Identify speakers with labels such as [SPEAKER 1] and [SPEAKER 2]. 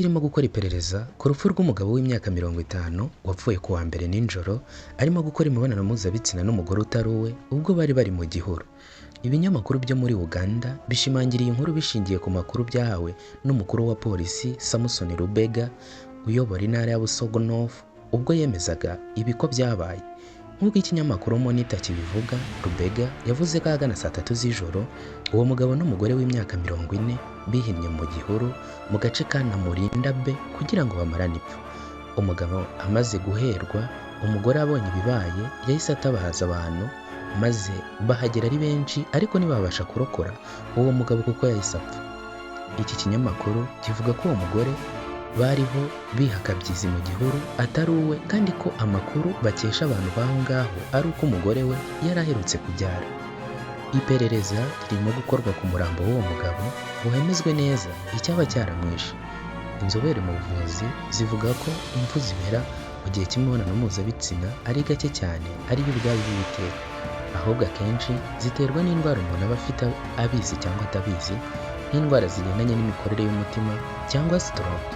[SPEAKER 1] kirimo gukora iperereza ku rupfu rw'umugabo w'imyaka 50 wapfuye ku wa mbere nijoro arimo gukora imibonano mpuzabitsina n'umugore utari uwe ubwo bari bari mu gihuru. Ibinyamakuru byo muri Uganda bishimangira iyi nkuru bishingiye ku makuru byahawe n'umukuru wa polisi Samson Lubega uyobora intara ya Busogo North ubwo yemezaga ibi ko byabaye. Nk'uko ikinyamakuru Monitor kibivuga, Lubega yavuze ko ahagana saa 3 z'ijoro uwo mugabo n'umugore w'imyaka 40 bihinnye mu gihuru mu gace ka Namurinda B kugira ngo bamarane ipfa. Umugabo amaze guherwa, umugore abonye ibibaye yahise atabaza abantu maze bahagera ari benshi, ariko ntibabasha kurokora uwo mugabo kuko yahise apfa. Iki kinyamakuru kivuga ko uwo mugore bariho bihakabyizi mu gihuru atari uwe, kandi ko amakuru bakesha abantu b'aho ngaho ari uko umugore we yari aherutse kubyara. Iperereza ririmo gukorwa ku murambo w'uwo mugabo ngo hemezwe neza icyaba cyaramwishe. Inzobere mu buvuzi zivuga ko impfu zibera mu gihe cy'imibonano mpuzabitsina ari gake cyane ariyo ubwayo ibitera, ahubwo akenshi ziterwa n'indwara umuntu aba afite abizi cyangwa atabizi, nk'indwara zigendanye n'imikorere y'umutima cyangwa stroke.